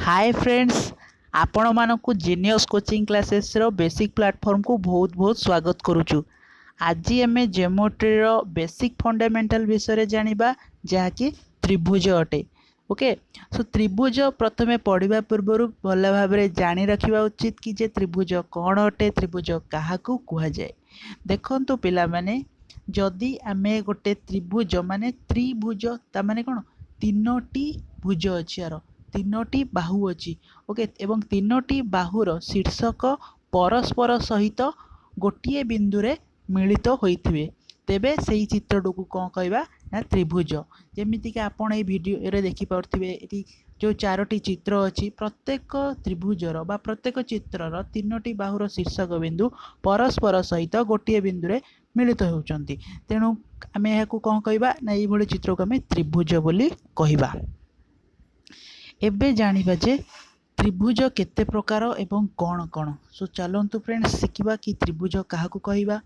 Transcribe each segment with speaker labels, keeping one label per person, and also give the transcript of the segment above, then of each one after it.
Speaker 1: ହାଏ friends, ଆପଣମାନଙ୍କୁ genius coaching କ୍ଲାସେସ୍ର basic ପ୍ଲାଟଫର୍ମକୁ ବହୁତ ବହୁତ ସ୍ୱାଗତ କରୁଛୁ। ଆଜି ଆମେ ଜିଓମେଟ୍ରିର ବେସିକ୍ ଫଣ୍ଡାମେଣ୍ଟାଲ ବିଷୟରେ ଜାଣିବା, ଯାହାକି ତ୍ରିଭୁଜ ଅଟେ। ଓକେ, ସୋ ତ୍ରିଭୁଜ ପ୍ରଥମେ ପଢ଼ିବା ପୂର୍ବରୁ ଭଲ ଭାବରେ ଜାଣି ରଖିବା ଉଚିତ କି ଯେ ତ୍ରିଭୁଜ କ'ଣ ଅଟେ, ତ୍ରିଭୁଜ କାହାକୁ କୁହାଯାଏ। ଦେଖନ୍ତୁ ପିଲାମାନେ, ଯଦି ଆମେ ଗୋଟେ ତ୍ରିଭୁଜ ମାନେ ତ୍ରିଭୁଜ, ତା ମାନେ କ'ଣ? ତିନୋଟି ଭୁଜ ଅଛି, ଆର ତିନୋଟି ବାହୁ ଅଛି। ଓକେ, ଏବଂ ତିନୋଟି ବାହୁର ଶୀର୍ଷକ ପରସ୍ପର ସହିତ ଗୋଟିଏ ବିନ୍ଦୁରେ ମିଳିତ ହୋଇଥିବେ, ତେବେ ସେଇ ଚିତ୍ରଟିକୁ କ'ଣ କହିବା ନା ତ୍ରିଭୁଜ। ଯେମିତିକି ଆପଣ ଏଇ ଭିଡ଼ିଓରେ ଦେଖିପାରୁଥିବେ, ଏଠି ଯେଉଁ ଚାରୋଟି ଚିତ୍ର ଅଛି, ପ୍ରତ୍ୟେକ ତ୍ରିଭୁଜର ବା ପ୍ରତ୍ୟେକ ଚିତ୍ରର ତିନୋଟି ବାହୁର ଶୀର୍ଷକ ବିନ୍ଦୁ ପରସ୍ପର ସହିତ ଗୋଟିଏ ବିନ୍ଦୁରେ ମିଳିତ ହେଉଛନ୍ତି। ତେଣୁ ଆମେ ଏହାକୁ କ'ଣ କହିବା ନା ଏଇଭଳି ଚିତ୍ରକୁ ଆମେ ତ୍ରିଭୁଜ ବୋଲି କହିବା। ଏବେ ଜାଣିବା ଯେ ତ୍ରିଭୁଜ କେତେ ପ୍ରକାର ଏବଂ କ'ଣ କ'ଣ। ସୋ ଚାଲନ୍ତୁ ଫ୍ରେଣ୍ଡସ୍, ଶିଖିବା କି ତ୍ରିଭୁଜ କାହାକୁ କହିବା।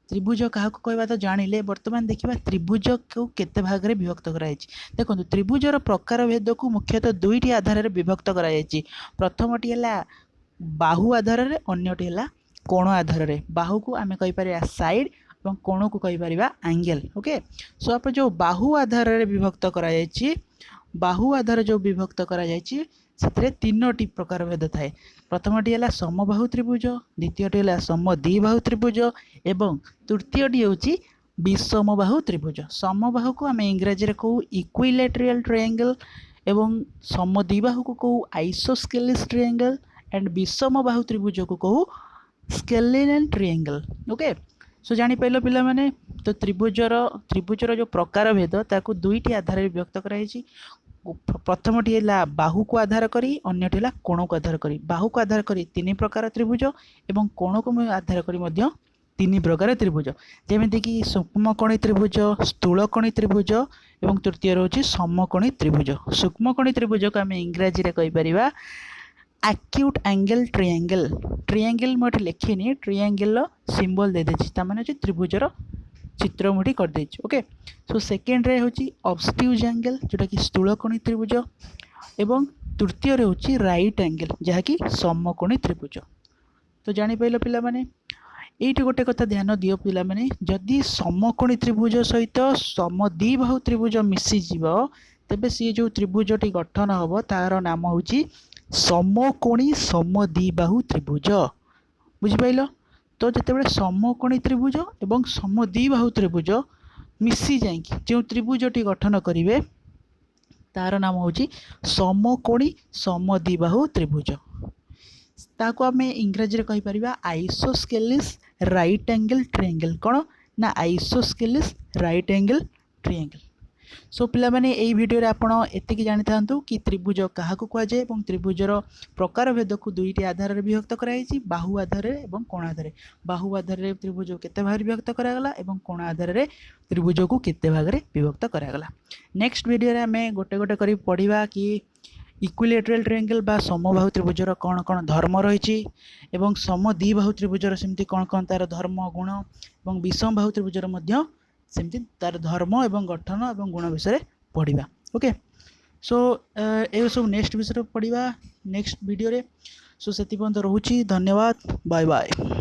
Speaker 1: ତ୍ରିଭୁଜ କାହାକୁ କହିବା ତ ଜାଣିଲେ, ବର୍ତ୍ତମାନ ଦେଖିବା ତ୍ରିଭୁଜକୁ କେତେ ଭାଗରେ ବିଭକ୍ତ କରାଯାଇଛି। ଦେଖନ୍ତୁ, ତ୍ରିଭୁଜର ପ୍ରକାର ଭେଦକୁ ମୁଖ୍ୟତଃ ଦୁଇଟି ଆଧାରରେ ବିଭକ୍ତ କରାଯାଇଛି। ପ୍ରଥମଟି ହେଲା ବାହୁ ଆଧାରରେ, ଅନ୍ୟଟି ହେଲା କୋଣ ଆଧାରରେ। ବାହୁକୁ ଆମେ କହିପାରିବା ସାଇଡ଼୍ ଏବଂ କୋଣକୁ କହିପାରିବା ଆଙ୍ଗେଲ। ଓକେ, ସୋ ଆପଣ ଯେଉଁ ବାହୁ ଆଧାରରେ ବିଭକ୍ତ କରାଯାଇଛି, ବାହୁ ଆଧାର ଯେଉଁ ବିଭକ୍ତ କରାଯାଇଛି, ସେଥିରେ ତିନୋଟି ପ୍ରକାର ଭେଦ ଥାଏ। ପ୍ରଥମଟି ହେଲା ସମବାହୁ ତ୍ରିଭୁଜ, ଦ୍ୱିତୀୟଟି ହେଲା ସମଦ୍ୱିବାହୁ ତ୍ରିଭୁଜ ଏବଂ ତୃତୀୟଟି ହେଉଛି ବିଷମବାହୁ ତ୍ରିଭୁଜ। ସମବାହୁକୁ ଆମେ ଇଂରାଜୀରେ କହୁ ଇକ୍ୱିଲେଟରିଆଲ ଟ୍ରାଏଙ୍ଗେଲ ଏବଂ ସମଦ୍ୱିବାହୁକୁ କହୁ ଆଇସୋସ୍କେଲିସ୍ ଟ୍ରାଏଙ୍ଗେଲ ଆଣ୍ଡ ବିଷମବାହୁ ତ୍ରିଭୁଜକୁ କହୁ ସ୍କେଲିନାନ୍ ଟ୍ରାଏଙ୍ଗେଲ। ଓକେ, ସୋ ଜାଣିପାରିଲ ପିଲାମାନେ? ତ ତ୍ରିଭୁଜର ଯେଉଁ ପ୍ରକାର ଭେଦ, ତାକୁ ଦୁଇଟି ଆଧାରରେ ବିଭକ୍ତ କରାଯାଇଛି। ପ୍ରଥମଟି ହେଲା ବାହୁକୁ ଆଧାର କରି, ଅନ୍ୟଟି ହେଲା କୋଣକୁ ଆଧାର କରି। ବାହୁକୁ ଆଧାର କରି ତିନି ପ୍ରକାର ତ୍ରିଭୁଜ ଏବଂ କୋଣକୁ ଆଧାର କରି ମଧ୍ୟ ତିନି ପ୍ରକାର ତ୍ରିଭୁଜ, ଯେମିତିକି ସୂକ୍ଷ୍ମକୋଣୀ ତ୍ରିଭୁଜ, ସ୍ଥୂଳକୋଣୀ ତ୍ରିଭୁଜ ଏବଂ ତୃତୀୟ ରହୁଛି ସମକୋଣୀ ତ୍ରିଭୁଜ। ସୂକ୍ଷ୍ମକୋଣୀ ତ୍ରିଭୁଜକୁ ଆମେ ଇଂରାଜୀରେ କହିପାରିବା ଆକ୍ୟୁଟ୍ ଆଙ୍ଗେଲ ଟ୍ରାଏଙ୍ଗେଲ। ଟ୍ରାଏଙ୍ଗେଲ ମୁଁ ଏଠି ଲେଖିନି, ଟ୍ରାଏଙ୍ଗେଲର ସିମ୍ବଲ ଦେଇଦେଇଛି, ତା ମାନେ ହେଉଛି ତ୍ରିଭୁଜର ଚିତ୍ର ମୁଁ ଏଠି କରିଦେଇଛି। ଓକେ, ସୋ ସେକେଣ୍ଡରେ ହେଉଛି ଅବଟ୍ୟୁଜ୍ ଆଙ୍ଗେଲ, ଯେଉଁଟାକି ସ୍ଥୂଳକୋଣୀ ତ୍ରିଭୁଜ ଏବଂ ତୃତୀୟରେ ହେଉଛି ରାଇଟ୍ ଆଙ୍ଗେଲ, ଯାହାକି ସମକୋଣୀ ତ୍ରିଭୁଜ। ତ ଜାଣିପାରିଲ ପିଲାମାନେ? ଏଇଠି ଗୋଟେ କଥା ଧ୍ୟାନ ଦିଅ ପିଲାମାନେ, ଯଦି ସମକୋଣୀ ତ୍ରିଭୁଜ ସହିତ ସମଦ୍ୱିବାହୁ ତ୍ରିଭୁଜ ମିଶିଯିବ, ତେବେ ସିଏ ଯେଉଁ ତ୍ରିଭୁଜଟି ଗଠନ ହେବ, ତାର ନାମ ହେଉଛି ସମକୋଣୀ ସମଦ୍ୱିବାହୁ ତ୍ରିଭୁଜ। ବୁଝିପାରିଲ ତ? ଯେତେବେଳେ ସମକୋଣୀ ତ୍ରିଭୁଜ ଏବଂ ସମଦ୍ୱିବାହୁ ତ୍ରିଭୁଜ ମିଶି ଯାଇକି ଯେଉଁ ତ୍ରିଭୁଜଟି ଗଠନ କରିବେ, ତାର ନାମ ହେଉଛି ସମକୋଣୀ ସମଦ୍ୱିବାହୁ ତ୍ରିଭୁଜ। ତାକୁ ଆମେ ଇଂରାଜୀରେ କହିପାରିବା ଆଇସୋସ୍କେଲିସ୍ ରାଇଟ୍ ଆଙ୍ଗେଲ ଟ୍ରାଏଙ୍ଗେଲ। କ'ଣ ନା ଆଇସୋସ୍କେଲିସ୍ ରାଇଟ୍ ଆଙ୍ଗେଲ ଟ୍ରାଏଙ୍ଗେଲ। ସୋ ପିଲାମାନେ, ଏଇ ଭିଡ଼ିଓରେ ଆପଣ ଏତିକି ଜାଣିଥାନ୍ତୁ କି ତ୍ରିଭୁଜ କାହାକୁ କୁହାଯାଏ ଏବଂ ତ୍ରିଭୁଜର ପ୍ରକାର ଭେଦକୁ ଦୁଇଟି ଆଧାରରେ ବିଭକ୍ତ କରାଯାଇଛି, ବାହୁ ଆଧାରରେ ଏବଂ କୋଣ ଆଧାରରେ। ବାହୁ ଆଧାରରେ ତ୍ରିଭୁଜକୁ କେତେ ଭାଗରେ ବିଭକ୍ତ କରାଗଲା ଏବଂ କୋଣ ଆଧାରରେ ତ୍ରିଭୁଜକୁ କେତେ ଭାଗରେ ବିଭକ୍ତ କରାଗଲା। ନେକ୍ସଟ ଭିଡ଼ିଓରେ ଆମେ ଗୋଟେ ଗୋଟେ କରି ପଢ଼ିବା କି ଇକ୍ୱିଲେଟରାଲ ଟ୍ରାଏଙ୍ଗେଲ ବା ସମବାହୁ ତ୍ରିଭୁଜର କ'ଣ କ'ଣ ଧର୍ମ ରହିଛି ଏବଂ ସମଦ୍ୱିବାହୁ ତ୍ରିଭୁଜର ସେମିତି କ'ଣ କ'ଣ ତା'ର ଧର୍ମ, ଗୁଣ ଏବଂ ବିଷମବାହୁ ତ୍ରିଭୁଜର ମଧ୍ୟ ସେମିତି ତା'ର ଧର୍ମ ଏବଂ ଗଠନ ଏବଂ ଗୁଣ ବିଷୟରେ ପଢ଼ିବା। ଓକେ, ସୋ ଏସବୁ ନେକ୍ସଟ ବିଷୟରେ ପଢ଼ିବା ନେକ୍ସଟ ଭିଡ଼ିଓରେ। ସୋ ସେଥି ପର୍ଯ୍ୟନ୍ତ ରହୁଛି, ଧନ୍ୟବାଦ, ବାଏ ବାଏ।